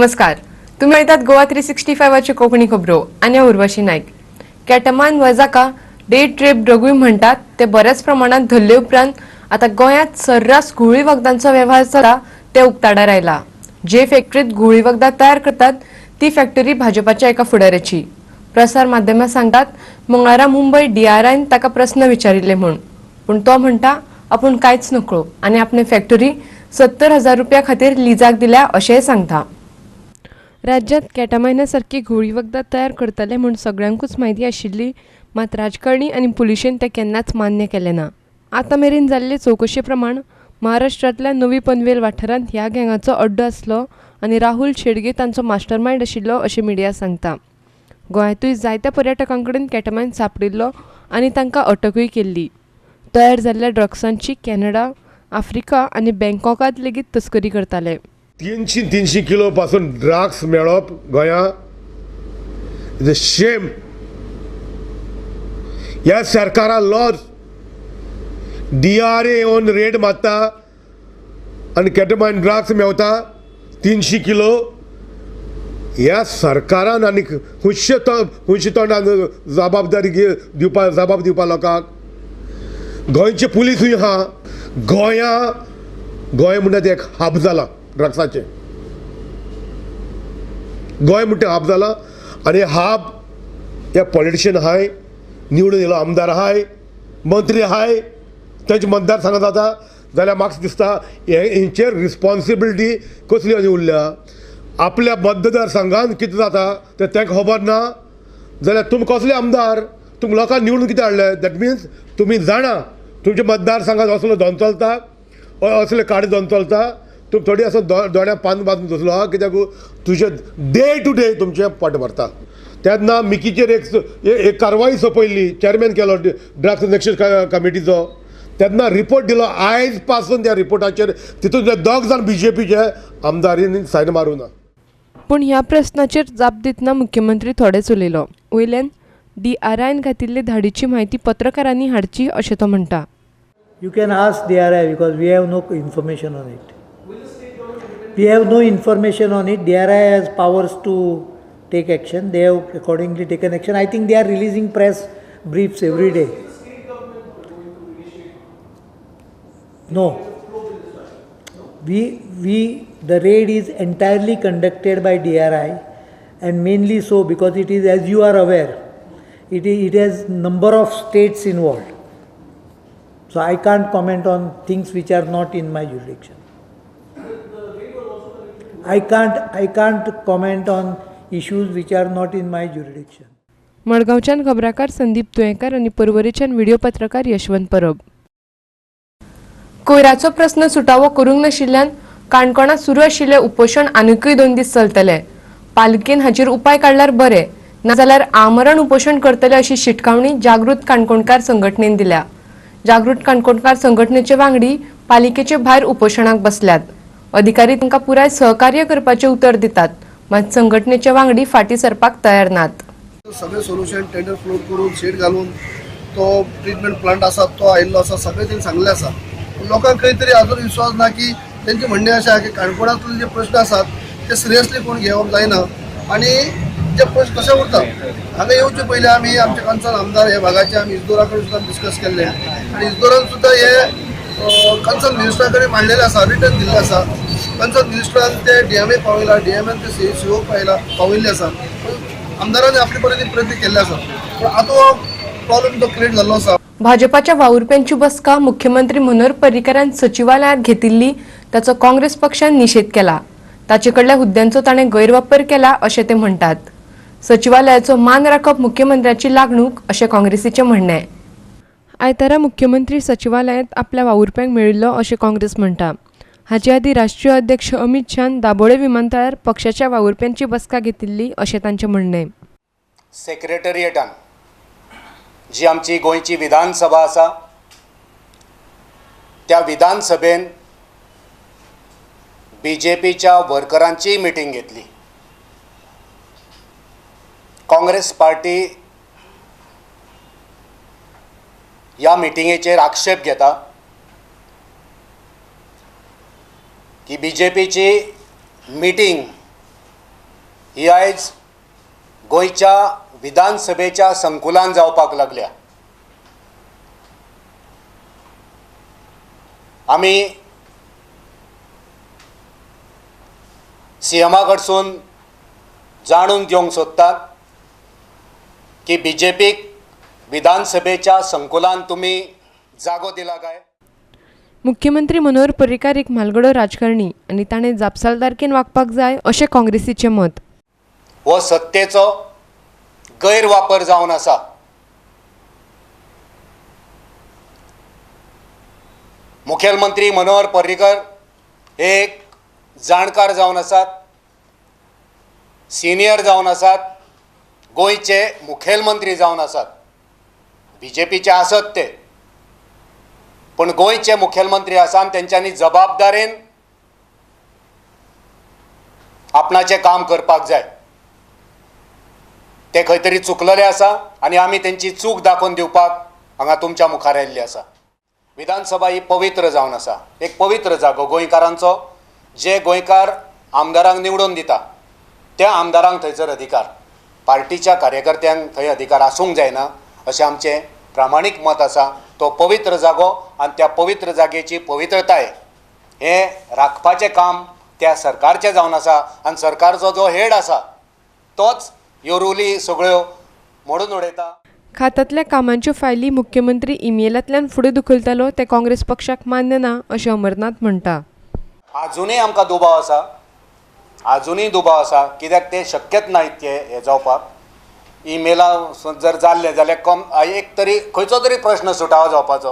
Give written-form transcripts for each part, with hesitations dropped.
नमस्कार, तुम्ही येतात गोवा 365च्यो कोंकणी खबरो आनी हांव उर्वशी नायक. कॅटमाइन वजाका डे ट्रिप ड्रगूय म्हणटात ते बऱ्याच प्रमाणात धरले उपरांत आतां गोंयांत सर्रास घुंवळी वखदांचो वेव्हार चला ते उक्ताडार आयला. जे फॅक्टरीत घुंवळी वखदां तयार करतात ती फॅक्टरी भाजपाच्या एका फुडाऱ्याची. प्रसार माध्यमां सांगतात मंगळारा मुंबय डीआरआयन ताका प्रस्न विचारिल्ले म्हूण, पूण तो म्हणटा आपूण कांयच नकळो आनी आपणे फॅक्टरी 70,000 रुपया खातीर लिजाक दिल्या अशेंय सांगता. राज्यांत कॅटामायना सारकी घुंवळी वखदां तयार करतले म्हूण सगळ्यांकूच म्हायती आशिल्ली, मात राजकारणी आनी पुलिशेन तें केन्नाच मान्य केलें ना. आतां मेरेन जाल्ले चवकशे प्रमाण महाराष्ट्रांतल्या नवी पनवेल वाठारांत ह्या गँगाचो अड्डो आसलो आनी राहुल शेडगे तांचो मास्टरमायंड आशिल्लो अशें मिडिया सांगता. गोंयांतूय जायत्या पर्यटकां कडेन कॅटामायन सांपडिल्लो आनी तांकां अटकूय केल्ली. तयार जाल्ल्या ड्रग्सांची कॅनडा, आफ्रिका आनी बँकॉकांत लेगीत तस्करी करताले. 300-300 किलो पासून ड्रग्स मेळप गोंया is a shame. ह्या सरकारा लॉज डीआरए येवन रेड मारता आनी कॅटमायन ड्रग्स मेवता 300 किलो. ह्या सरकारान आनी खुंयचे तोंडान जबाबदारी दिवपा, जबाब दिवपा लोकांक. गोंयचे पुलिसूय आहा. गोंया गोंय म्हणटा तें एक हब जालां ड्रग्साचें. गोंय म्हणटा हब जालां आनी हब हे पॉलिटिशियन आहाय, निवडून येयलो आमदार आहाय, मंत्री आहाय, तांचे मतदारसंघात जाता जाल्यार म्हाका दिसता हेंचेर रिस्पोन्सिबिलिटी कसली आनी उरल्या. आपल्या मतदारसंघान कितें जाता तें तांकां खबर ना जाल्यार तुमी कसले आमदार, तुमी लोकांक निवडून कितें हाडले? That means तुमी जाणा तुमच्या मतदारसंघात असलो धंदो चलता, असले काडे धंदो चलता. तुमी थोडी असो दोळ्या पान बांदून दसलो आहा कित्याक तुजे डे टू डे तुमचें पोट भरता. तेन्ना मिकीचेर एक कारवाई सोंपयल्ली, चेअरमॅन केलो ड्रग्स नॅक्शन कमिटीचो, तेन्ना रिपोर्ट दिलो. आयज पासून त्या रिपोर्टाचेर तितून दोग जाण बीजेपीचे आमदारीन सायन मारूं ना. पूण ह्या प्रस्नाचेर जाप दितना मुख्यमंत्री थोडेच उलयलो. वयल्यान डीआरआयन घातिल्ले धाडीची म्हायती पत्रकारांनी हाडची अशें तो म्हणटा. You can ask DRI because we have no information on it. We have no information on it. DRI has powers to take action. They have accordingly taken action. I think they are releasing press briefs every day. No. The raid is entirely conducted by DRI, and mainly so because it is, as you are aware, it has number of states involved. So I can't comment on things which are not in my jurisdiction. I can't comment on issues which are not in my jurisdiction. मडगांवच्यान खबराकार संदीप तुयेंकार आनी पर्वरेच्यान video पत्रकार यशवंत परब. कोयराचो प्रस्न सुटावो करूंक नाशिल्ल्यान काणकोणांत सुरू आशिल्लें उपोशण आनिकूय 2 दीस चलतलें. पालिकेन हाचेर उपाय काडल्यार बरें, नाजाल्यार आमरण उपोशण करतले अशी शिटकावणी जागृत काणकोणकार संघटनेन दिल्या. जागृत काणकोणकार संघटनेचे वांगडी पालिकेचे भायर उपोशणाक बसल्यात. अधिकारी तांकां पुराय सहकार्य करपाचें उतर दितात, मात संघटनेचे वांगडी फाटीं सरपाक तयार नात. सगळे सोल्युशन टेंडर फ्लोट करून शेड घालून तो ट्रिटमेंट प्लांट आसा तो आयिल्लो आसा, सगळें तेणी सांगलें आसा. लोकांक खंय तरी अजून विश्वास ना की तेंचें म्हणणें अशें आहा की काणकोणांतले जे प्रश्न आसात ते सिरियसली कोण घेवप जायना आनी जे प्रश्न कशे उरता. हांगा येवचे पयलीं आमी आमचे कन्सर्न आमदार ह्या भागाचे आमी इजदोरा कडेन सुद्दां डिस्कस केल्ले आनी इजदोरान सुद्दां हे कन्सर्न मिनिस्टरा कडेन मांडलेलें आसा, रिटर्न दिल्लें आसा. कन्सर्न मिनिस्टरान ते डीएमए पावयला, डीएमएन ते सीओ पावयल्ले आसा. आमदारांनी आपले परीन प्रयत्न केल्ले आसा, पूण आतां प्रॉब्लम तो क्रिएट जाल्लो आसा. भाजपाच्या वावुरप्यांची बसका मुख्यमंत्री मनोहर पर्रीकारान सचिवालयांत घेतिल्ली ताचो काँग्रेस पक्षान निशेध केला. ताचे कडल्या हुद्द्यांचो ताणें गैरवापर केला अशें ते म्हणटात. सचिवालयाचो मान राखप मुख्यमंत्र्याची लागणूक अशें काँग्रेसीचें म्हणणें. आयतारा मुख्यमंत्री सचिवालयांत आपल्या वावुरप्यांक मेळिल्लो अशें काँग्रेस म्हणटा. हाचे आदीं राष्ट्रीय अध्यक्ष अमित शान दाबोळे विमानतळार पक्षाच्या वावुरप्यांची बसका घेतिल्ली अशें तांचें म्हणणें. सेक्रेटरिएटान जी आमची गोंयची विधानसभा आसा त्या विधानसभेन बीजेपीच्या वर्करांचीय मिटींग घेतली. काँग्रेस पार्टी ह्या मिटिंगेचेर आक्षेप घेता की बीजेपीची मिटींग ही आयज गोंयच्या विधानसभेच्या संकुलान जावपाक लागल्या. आमी सीएमा कडसून जाणून घेवंक सोदतात की बीजेपीक विधानसभेच्या संकुलान तुमी जागो दिला काय? मुख्यमंत्री मनोहर पर्रीकार एक म्हालगडो राजकारणी आनी ताणें जापसालदारकेन वागपाक जाय अशें काँग्रेसीचें मत. हो सत्तेचो गैरवापर जावन आसा. मुखेलमंत्री मनोहर पर्रीकर हे एक जाणकार जावन आसात, सिनियर जावन आसात, गोंयचे मुखेलमंत्री जावन आसात. बीजेपीचे आसत ते, पूण गोंयचे मुखेलमंत्री आसा आनी तेंच्यांनी जबाबदारेन आपणाचें काम करपाक जाय. ते खंय तरी चुकलेले आसा आनी आमी तेंची चूक दाखोवन दिवपाक हांगा तुमच्या मुखार आयिल्ले आसा. विधानसभा ही पवित्र जावन आसा, एक पवित्र जागो गोंयकारांचो. जे गोंयकार आमदारांक निवडून दिता त्या आमदारांक थंयसर अधिकार, पार्टीच्या कार्यकर्त्यांक थंय अधिकार आसूंक जायना अशें आमचें प्रामाणीक मत आसा. तो पवित्र जागो आनी त्या पवित्र जागेची पवित्रताय हें राखपाचें काम त्या सरकारचें जावन आसा आनी सरकारचो जो हेड आसा तोच ह्यो रुली सगळ्यो मोडून उडयता. खात्यांतल्या कामांच्यो फायली मुख्यमंत्री इमेलांतल्यान फुडें धुकलतालो तें काँग्रेस पक्षाक मान्य ना अशें अमरनाथ म्हणटा. आजुनूय आमकां दुबाव आसा, आजुनूय दुबाव आसा, कित्याक तें शक्यच ना इतकें हें जावपाक. इमेलां जर जाल्लें जाल्यार कम एक तरी खंयचो तरी प्रश्न सुटावो जावपाचो,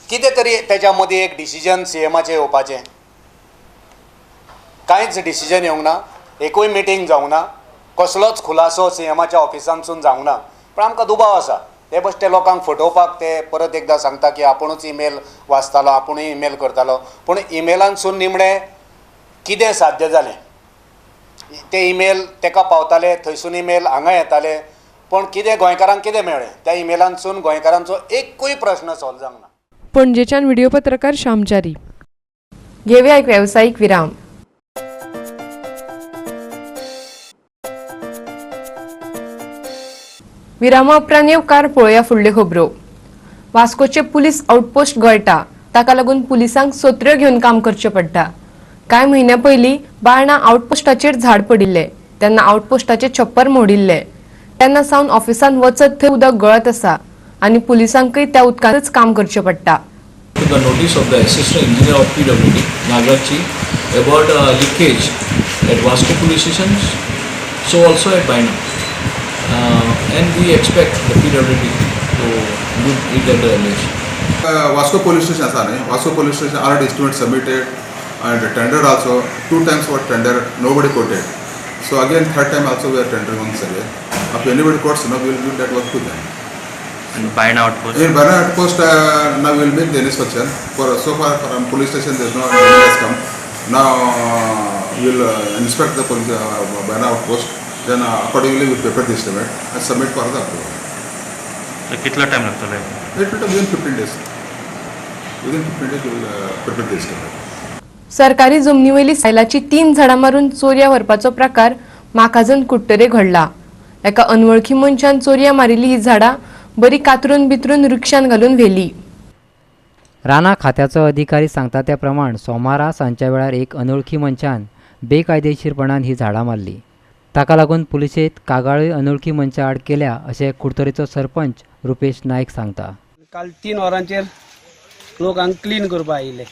कितें तरी तेच्या मदीं एक डिसिजन सीएमाचें येवपाचें. कांयच डिसिजन येवंक ना, एकूय मिटींग जावंक ना, कसलोच खुलासो सीएमाच्या ऑफिसांतसून जावंक ना. पूण आमकां दुबाव आसा, ते बश्टे लोकांक फटोवपाक ते परत एकदां सांगता की आपुणूच इमेल वाचतालो, आपुणूय इमेल करतालो. पूण इमेलांतसून निमणें कितें साध्य जालें? ते इमेल तेका पावताले, थंयसून इमेल हांगा येताले, पूण कितें गोंयकारांक कितें मेळ्ळें? त्या इमेलांतसून गोंयकारांचो एकूय प्रश्न सॉल्व जावंक ना. पणजेच्यान व्हिडिओ पत्रकार श्यामचारी. घेवया एक वेवसायीक विराम. विरामा उपरांत येवकार पळोवया फुडल्यो खबरो. वास्कोचे पुलीस आउटपोस्ट गळटा, ताका लागून पुलिसांक सोत्र्यो घेवन काम करचें पडटा. कांय म्हयन्यां पयलीं बार्णा आउटपोस्टाचेर झाड पडिल्लें, तेन्ना आउटपोस्टाचें छप्पर मोडिल्लें. तेन्ना सावन ऑफिसांत वचत थंय उदक गळत आसा आनी पुलिसांकय त्या उदकांतच काम करचें पडटा. To the notice of the Assistant Engineer of PWD, Nagarchi, about leakage at Vasco Police Station, so also at Baina. And we expect the PWD to do it at the earliest. Vasco Police Station आसा न्ही, Vasco Police Station already estimate submitted and tender also, two times for tender, nobody quoted. So again third time also we are tendering once again. If anybody quotes, no, we will give that work to them. And Baina outpost? In Baina outpost, now we will make the inspection. For so far from police station there is no has come. Now we will inspect the police Baina outpost. Then accordingly we prepare the estimate and submit for the approval. So kitla time lagtalo? It will take within 15 days. Within 15 days we will prepare the estimate. सरकारी जमनीवयली सायलाची 3 झाडां मारून चोरयां व्हरपाचो प्रकार माकाझन कुडटरे घडला. एका अनवळखी मनशान चोरयां मारिल्ली ही झाडां बरी कातरून बितरून रिक्षान घालून व्हेली. रानां खात्याचो अधिकारी सांगता त्या प्रमाण सोमारा सांजच्या वेळार एक अनोळखी मनशान बेकायदेशीरपणान ही झाडां मारली. ताका लागून पुलिशेंत कागाळूय अनोळखी मनशा आड केल्या अशें कुडतरेचो सरपंच रुपेश नायक सांगता. काल 3 वरांचेर लोक हांगा क्लीन करपाक आयिल्ले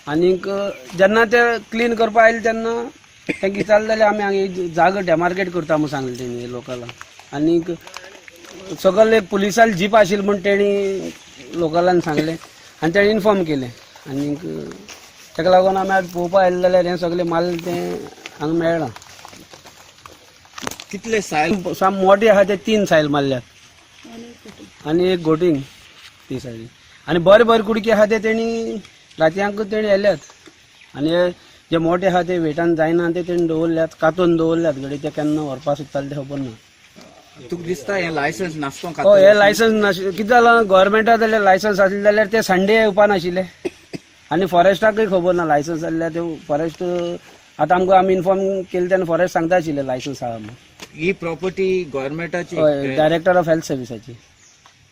आनीक जेन्ना ते क्लीन करपाक आयले तेन्ना तांकां विचारलें जाल्यार आमी हांगा जागो डेमार्केट करता म्हूण सांगलें तेणी लोकांक. आनीक सगळे एक पुलिसांक जीप आशिल्ली म्हूण तेणी लोकलान सांगलें आनी तेणी इन्फॉर्म केलें. आनीक ताका लागून आमी आज पळोवपाक आयले जाल्यार हें सगळें माल तें हांगा मेळ्ळां. कितले सायल? साम मोठे आहा ते 3 सायल मारल्यात आनी एक गोटींग ती सायडीन आनी बरे बरे कुडके आहा ते तेणी रातयांक तेणी व्हेल्यात आनी जे मोठे आहा ते वेटान जायना ते तेणी दवरल्यात, कातून दवरल्यात. घडये ते केन्ना व्हरपाक सोदताले ते खबर ना. तुका दिसता हें लायसन्स नासतो? हय, हें लायसन्स नाशिल्लें. कितें जालां, गोवोरमेंटा जाल्यार लायसन्स आसलें जाल्यार ते संडे येवपा नाशिल्ले आनी फॉरेस्टाकय खबर ना लायसन्स आसल्यार ते फॉरेस्ट आतां आमकां आमी इन्फॉर्म केलें तेन्ना फॉरेस्ट सांगता आशिल्लें लायसन्स आहा म्हणून. ही प्रॉपर्टी गव्हर्मेंटाची? हय, डायरेक्टर ऑफ हेल्थ सर्विसाची.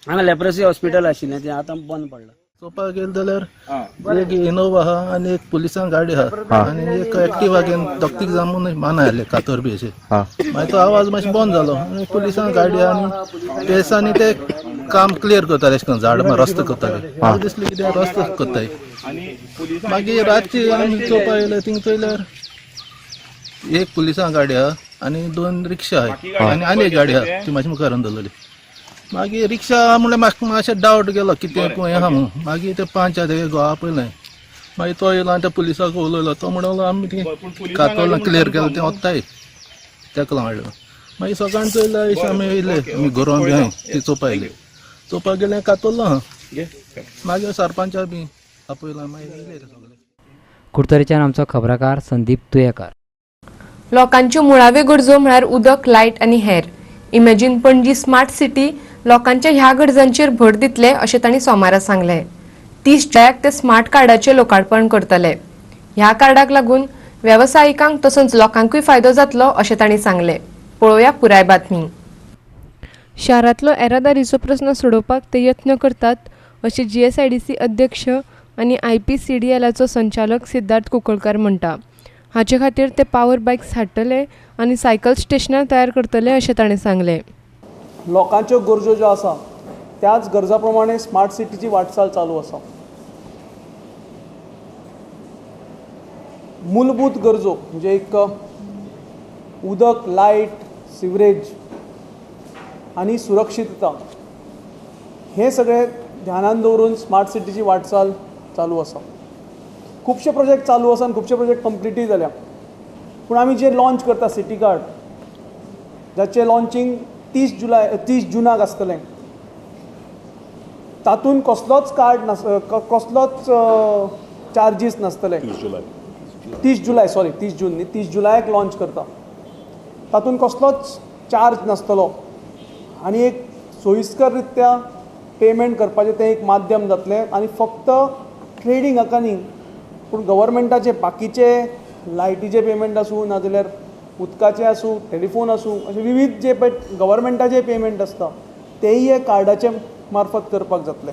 हांगा लेप्रसी हॉस्पिटल आशिल्लें, तें आतां बंद पडलां. चोवपाक गेले जाल्यार एक इनोवा आहा आनी एक पुलिसां गाडी आहा आनी एक एक्टिवा घेवन दोग तीग जाण मान आयले कातर बी अशे. मागीर तो आवाज मातसो बंद जालो आनी पुलिसां गाडी आहा आनी ते दिसांनी ते काम क्लियर करताले, अशें करून झाड रस्तो करताले. म्हाका दिसलें कितें रस्तो करताय. मागीर रातची आमी चोवपाक येयले, थिंग चोयल्यार एक पुलिसां गाडी आहा आनी दोन रिक्षा आहा आनी आनी एक गाडी आहा ती मातशी मुखार दवरलेली. मागीर रिक्षा म्हणल्यार म्हाका मातशें डावट गेलो कितें हें आहा म्हणून. मागीर ते पांच तेगे घोवा पयलें, मागीर तो येयलो आनी त्या पुलिसाक उलयलो. तो म्हणलो आमी ती कातोला क्लियर केलें तें वत्ताय तेका हाडलो. मागीर सकाळीं चोयल्या अशें आमी येयले, आमी गोरवां बी आहाय ती चोवपा येयले. चोवपाक गेले कातोलो आहा. मागीर सरपंचा बी आपयला, मागीर येयले सगळे. कुडतरेच्यान आमचो खबराकार संदीप तुयेकार. लोकांच्यो मुळाव्यो गरजो म्हळ्यार उदक, लायट आनी हेर. इमॅजिन पणजी स्मार्ट सिटी लोकांच्या ह्या गरजांचेर भर दितले अशें तांणी सोमारा सांगलें. 30 जुलयाक ते स्मार्ट कार्डाचें लोकार्पण करतले. ह्या कार्डाक लागून वेवसायिकांक तसोच लोकांकूय फायदो जातलो अशें तांणी सांगलें. पळोवया पुराय बातमी. शारांतलो येरादारीचो प्रस्न सोडोवपाक ते यत्न करतात अशें जीएसआयडीसी अध्यक्ष आनी आयपीसीडीएलाचो संचालक सिद्धार्थ कुंकळकार म्हणटा. हाचे खातीर ते पावर बायक्स हाडटले आनी सायकल स्टेशनां तयार करतले अशें ताणें सांगलें. लोकांच्यो गरजो ज्यो आसा त्याच गरजा प्रमाणे स्मार्ट सिटीची वाटचाल चालू आसा. मूलभूत गरजो म्हणजे एक उदक, लायट, सिवरेज आनी सुरक्षितता हे सगळे ध्यानान दवरून स्मार्ट सिटीची वाटचाल चालू आसा. खुबशे प्रोजेक्ट चालू आसा आनी खुबशे प्रोजेक्ट कंप्लिटूय जाल्या. पूण आमी जे लॉंच करता सिटी कार्ड, जाचें लॉंचींग 30 जुनाक आसतलें, तातूंत कसलोच कार्ड नास, कसलोच चार्जीस नासतले. 30 जुलय, सॉरी 30 जून न्ही, 30 जुलयाक लॉंच करता. तातूंत कसलोच चार्ज नासतलो आनी एक सोयिस्कर रित्या पेमेंट करपाचें तें एक माध्यम जातलें. आनी फक्त ट्रेडींग हाका न्ही, पूण गव्हर्मेंटाचे बाकीचे लायटीचे पेमेंट आसूं, नाजाल्यार उदकाचें आसूं, टेलिफोन आसूं, अशे विविध जे पळय गव्हर्मेंटाचे पेमेंट आसता तेय हे कार्डाचे मार्फत करपाक जातले.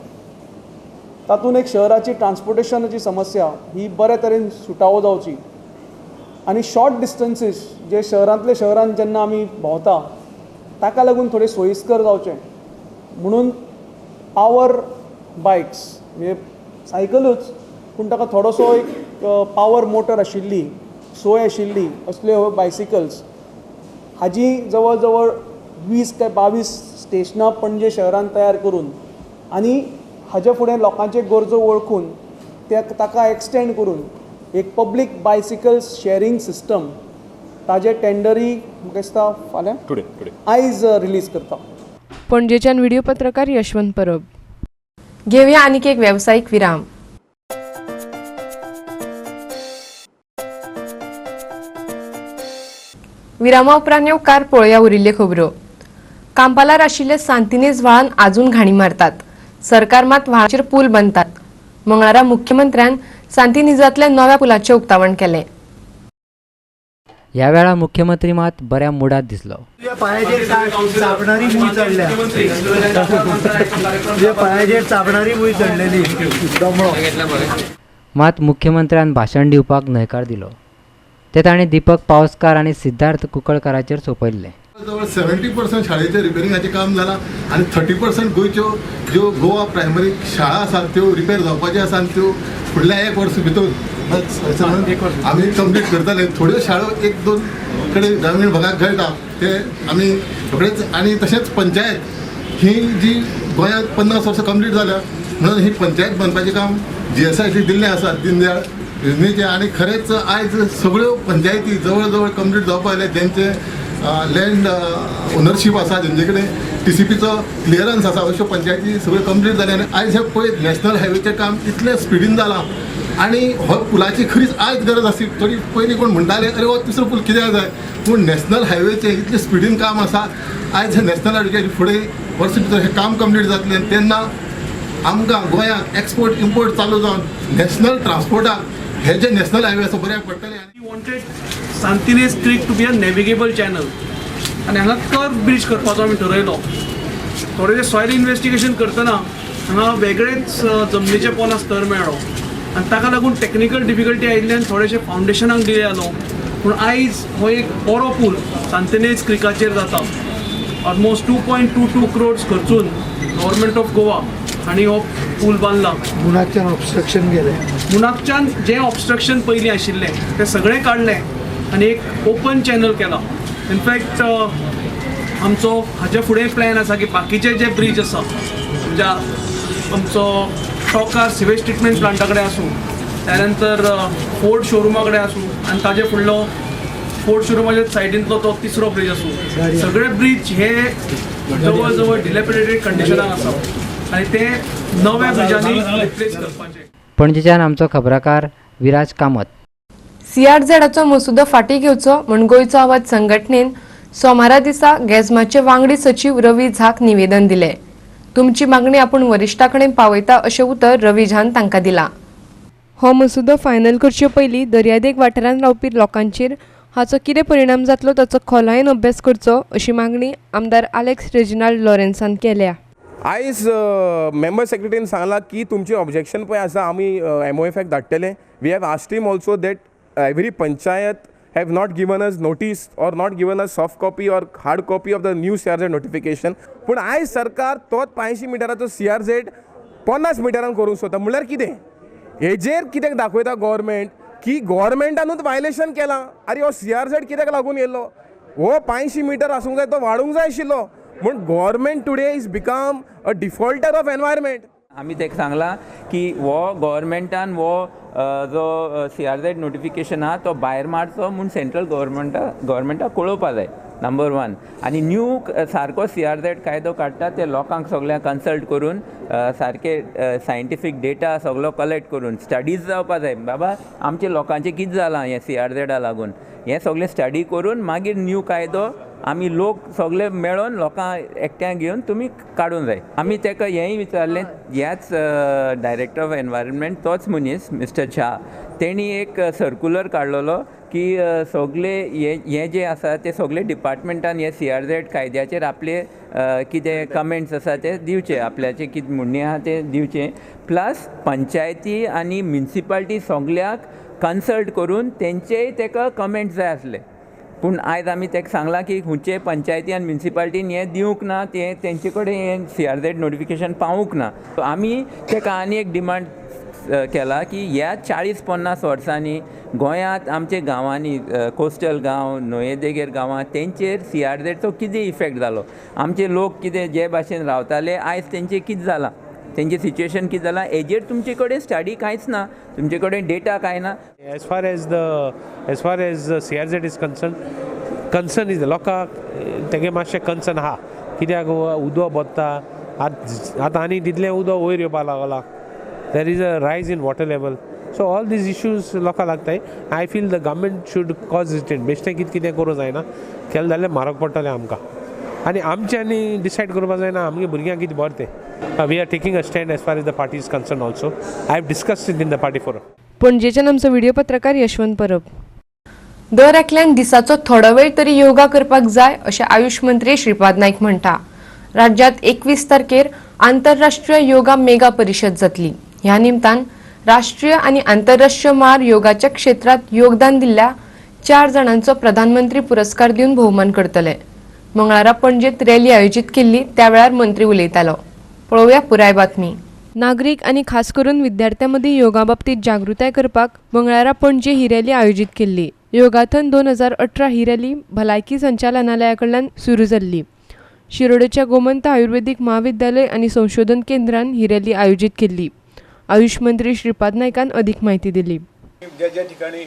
तातूंत एक शहराची ट्रान्सपोर्टेशनाची समस्या ही बरे तरेन सुटावो जावची आनी शॉर्ट डिस्टन्सीस जे शहरांतले शहरान जेन्ना आमी भोंवता ताका लागून थोडें सोयिस्कर जावचें म्हणून पावर बायक्स म्हणजे सायकलूच पूण ताका थोडोसो एक पावर मोटर आशिल्ली, सोय आशिल्ली असल्यो ह्यो बायसिकल्स हाजी जवळ जवळ 20 ते 22 स्टेशनां पणजे शहरान तयार करून आनी हाजे फुडें लोकांचे गरजो वळखून ते ताका एक्सटेंड करून एक पब्लीक बायसिकल शेअरींग सिस्टम ताजे टेंडरी म्हाका दिसता फाल्यां टुडे आयज रिलीज करता. पणजेच्यान व्हिडिओ पत्रकार यशवंत परब. घेवया आनीक एक वेवसायीक विराम. विरामा उपरांत येवकार पळोवया उरिल्ल्यो खबरो. कांपालार आशिल्ले सांतिनेज व्हाळान आजून घाणी मारतात. सरकार मात व्हाळाचेर पूल बांदतात. मंगळारा मुख्यमंत्र्यान सांतिनेजांतल्या नव्या पुलाचें उक्तावण केलें. ह्या वेळार मुख्यमंत्री मात बऱ्या मुडात दिसलो. पायाचेर चाबणारी मूय चडल्या, तुझ्या पायाचेर चाबणारी मूय चडलेली दोमळो. मात मुख्यमंत्र्यान भाशण दिवपाक न्हयकार दिलो. ते ताणें दीपक पावसकार आनी सिद्धार्थ कुंकळकाराचेर सोंपयल्लें. जवळ 70% शाळेचें रिपेरिंगाचें काम जालां आनी 30% गोंयच्यो ज्यो गोवा प्रायमरी शाळा आसात त्यो रिपेर जावपाच्यो आसा आनी त्यो फुडल्या एक वर्स भितर आमी कंप्लीट करतले. थोड्यो शाळो एक दोन कडेन ग्रामीण भागाक घडटा ते आमी रोखडेच. आनी तशेंच पंचायत ही जी गोंयांत 50 वर्सां कंप्लीट जाल्या म्हणून ही पंचायत बांदपाचें काम GSIC दिल्लें आसा दीनदयाळ योजनेचें. आनी खरेंच आयज सगळ्यो पंचायती जवळ जवळ कंप्लीट जावपाक आयल्या. जेंचे लँड ओनरशीप आसा, जेंचे कडेन TCPचो क्लियरन्स आसा, अश्यो पंचायती सगळ्यो कंप्लीट जाल्या. आनी आयज हे पळयत नॅशनल हायवेचें काम इतलें स्पिडीन जालां आनी हो पुलाची खरीच आयज गरज आसली. थोडी पयलीं कोण म्हणटाले अरे हो तिसरो पूल कित्याक जाय, पूण नॅशनल हायवेचें इतलें स्पिडीन काम आसा. आयज हे नॅशनल हायवेच्या फुडें वर्स भितर हें काम कंप्लीट जातलें आनी तेन्ना आमकां गोंयांत एक्सपोर्ट इम्पोर्ट चालू जावन नॅशनल ट्रान्सपोर्टाक हे जे नॅशनल हायवे आसा बऱ्याक पडटले. We wanted Sant Inez Creek to be a navigable channel आनी हांगा कर्व ब्रीज करपाचो आमी ठरयलो. थोडें सॉयल इन्वेस्टिगेशन करतना हांगा वेगळेच जमनीचे पोंदा स्तर मेळ्ळो आनी ताका लागून टॅक्निकल डिफिकल्टी आयिल्ल्यान थोडेशे फावंडेशनाक डिले जालो. पूण आयज हो एक बरो पूल सांतिनेज क्रिकाचेर जाता. ऑलमोस्ट 2.22 क्रोड्स खर्चून गव्हर्मेंट ऑफ गोवा हांणी हो पूल बांदला. मुनाकच्यान ऑब्स्ट्रक्शन गेलें. मुनाकच्यान जें ऑब्स्ट्रक्शन पयलीं आशिल्लें तें सगळें काडलें आनी एक ओपन चॅनल केला. इनफॅक्ट आमचो हाच्या फुडें प्लॅन आसा की बाकीचे जे ब्रीज आसा, म्हणजे आमचो टोकार सिवेज ट्रिटमेंट प्लांटा कडेन आसूं, त्यानंतर फोर्ड शोरुमा कडेन आसूं आनी ताजे फुडलो फोर्ड शोरुमाच्या सायडींतलो तो तिसरो ब्रीज आसूं, सगळे ब्रीज हे जवळ जवळ डिलेपिडेटेड कंडिशनान आसा आनी ते नव्या ब्रिजांनी रिप्लेस करपाचे. पणजेच्यान आमचो खबराकार विराज कामत. सीआरझेडाचो मसुदो फाटीं घेवचो म्हूण गोंयचो आवाज संघटनेन सोमारा दिसा गॅझमाचे वांगडी सचीव रवी झाक निवेदन दिलें. तुमची मागणी आपूण वरिश्ठां कडेन पावयता अशें उतर रवी झान तांकां दिलां. हो मसुदो फायनल करचे पयलीं दर्यादेग वाठारांत रावपी लोकांचेर हाचो कितें परिणाम जातलो ताचो खोलायेन अभ्यास करचो अशी मागणी आमदार आलेक्स रेजिनाल्ड लॉरेन्सान केल्या. आयज मेंबर सेक्रेटरीन सांगलां की तुमचें ऑब्जेक्शन पळय आसा, आमी एमओएफाक धाडटले. We have asked him also that every panchayat have not given us notice or not given us soft copy or hard copy of the new CRZ notification. पूण आयज सरकार तोच 85 मिटराचो सीआरझेड 50 मिटरान करूंक सोदता. म्हणल्यार कितें हेजेर कित्याक दाखयता गव्हर्मेंट की गव्हर्मेंटानूच वायलेशन केलां? आरे, हो सीआरझेड कित्याक लागून येयलो? हो 85 मिटर आसूंक जाय, तो वाडूंक जाय आशिल्लो. म्हूण government today is become a defaulter of environment. आमी ताका सांगलां की हो गव्हर्मेंटान हो जो सीआरझेड नोटिफिकेशन आहा तो भायर मारचो म्हूण सेंट्रल गव्हर्मेंटाक कळोवपा जाय, नंबर वन. आनी न्यू सारको सीआरझेड कायदो काडटा ते लोकांक सगळ्यांक कन्सल्ट करून, सारके सायंटिफीक डेटा सगलो कलेक्ट करून स्टडीज जावपा जाय. बाबा, आमच्या लोकांचें कितें जालां हें सीआरझेडा लागून, हें सगळें स्टडी करून मागीर न्यू कायदो आमी लोक सगळे मेळोन लोकांक एकठांय घेवन तुमी काडूंक जाय. आमी ताका हेंय विचारलें, ह्याच डायरेक्टर ऑफ एनवायरमेंट तोच मनीस मिस्टर झा, तेणी एक सर्कुलर काडलेलो की सगळे हे जे आसा ते सगळे डिपार्टमेंटान हे सीआरझेड कायद्याचेर आपले कितें कमेंट्स आसा ते दिवचे, आपल्याचे कितें म्हणणें आहा ते दिवचे, प्लस पंचायती आनी म्युनिसिपालिटी सगळ्याक कन्सल्ट करून तेंचेय ताका कमेंट्स जाय आसले. पूण आयज आमी ताका सांगलां की खंयचे पंचायती आनी म्युनिसिपालिटीन हें दिवंक ना, तें तेंचे कडेन हें सीआरझेड नोटिफिकेशन पावूंक ना. आमी ताका आनी एक डिमांड केला की ह्या 40-50 वर्सांनी गोंयांत आमच्या गांवांनी, कोस्टल गांव, न्हंये देगेर गांवां, तेंचेर सीआरझेडचो कितें इफेक्ट जालो, आमचे लोक कितें जे भाशेन रावताले आयज तेंचें कितें जालां, तेंचें सिच्युएशन कितें जालां, हेजेर तुमचे कडेन स्टडी कांयच ना, तुमचे कडेन डेटा कांय ना. As far as CRZ is concern is लोकांक तेगे मातशें कन्सर्न आहा, कित्याक उदक बोत्ता आतां आनी तितलें उदक वयर येवपाक लागलां. There is a rise in water level, so all these issues लोकांक लागताय. I feel the government should cause it. बेश्टें कितें कितें करूंक जायना, केलें जाल्यार म्हारग पडटलें आमकां आनी आमच्यांनी डिसायड करपाक जायना आमगे भुरग्यांक कितें बरें तें. We are taking a stand as far as the party is concerned also. I have discussed it in the party forum. पणजेच्यान आमचो व्हिडिओ पत्रकार यशवंत परब. दर एकल्यान दिसाचो थोडो वेळ तरी योगा करपाक जाय अशें आयुष मंत्री श्रीपाद नायक म्हणटा. राज्यांत 21 तारखेर आंतरराष्ट्रीय योगा मेगा परिशद जातली. ह्या निमतान राष्ट्रीय आनी आंतरराष्ट्रीय मळार योगाच्या क्षेत्रांत योगदान दिल्ल्या चार जाणांचो प्रधानमंत्री पुरस्कार दिवन भोवमान करतले. मंगळारा पणजेत रॅली आयोजीत केल्ली, त्या वेळार मंत्री उलयतालो. पळोवया पुराय बातमी. नागरीक आनी खास करून विद्यार्थ्यां मदीं योगा बाबतीत जागृताय करपाक मंगळारा पणजे ही रॅली आयोजीत केल्ली. योगाथन 2018 ही रॅली भलायकी संचालनालया कडल्यान सुरू जाल्ली. शिरोडेच्या गोमंत आयुर्वेदीक म्हाविद्यालय आनी संशोधन केंद्रान ही रॅली आयोजीत केल्ली. आयुष मंत्री श्रीपाद नायकान अधिक म्हायती दिली. ज्या ज्या ठिकाणी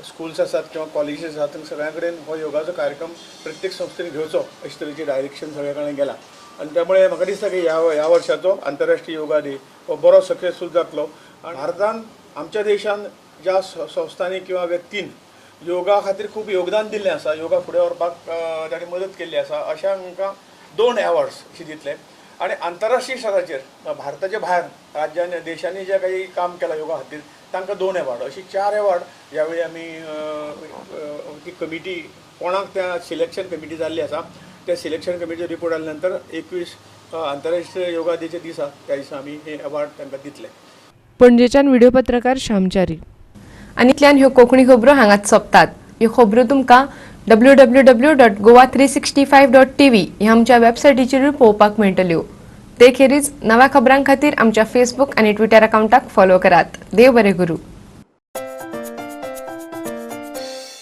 स्कूल्स आसात किंवा कॉलेजीस आसात, थंय सगळ्यां कडेन हो योगाचो कार्यक्रम प्रत्येक संस्थेन घेवचो अशे तरेचे डायरेक्शन सगळ्या कडेन गेला आनी त्यामुळे म्हाका दिसता की ह्या ह्या वर्षाचो आंतरराष्ट्रीय योगा डे हो बरो सक्सेसफूल जातलो. आनी भारतान, आमच्या देशान ज्या संस्थांनी किंवा व्यक्तीन योगा खातीर खूब योगदान दिल्लें आसा, योगा फुडें व्हरपाक ताणें मदत केल्ली आसा, अशांकां दोन एवॉर्ड्स अशे दितले. आनी आंतरराष्ट्रीय स्तराचेर, भारताच्या भायर राज्यांनी, देशांनी जें काही काम केलां योगा खातीर, तांकां 2 एवॉर्ड, अशी 4 एवॉर्ड ह्यावेळी आमी ती कमिटी कोणाक त्या सिलेक्शन कमिटी जाल्ली आसा त्या सिलेक्शन कमिटीचो रिपोर्ट आयल्या नंतर 21 आंतरराष्ट्रीय योगा डेच्या दिसा त्या दिसा आमी हे एवॉर्ड तांकां दितले. पणजेच्यान व्हिडिओ पत्रकार श्यामचारी. आनी इतल्यान ह्यो कोंकणी खबरो हांगाच सोंपतात. ह्यो खबरो तुमकां www.goa365.tv ह्या आमच्या वेबसायटीचेरूय पळोवपाक मेळटल्यो. ते खेरीज नव्या खबरां खातीर आमच्या फेसबूक आनी ट्विटर अकावंटाक फॉलो करात. देव बरें करूं.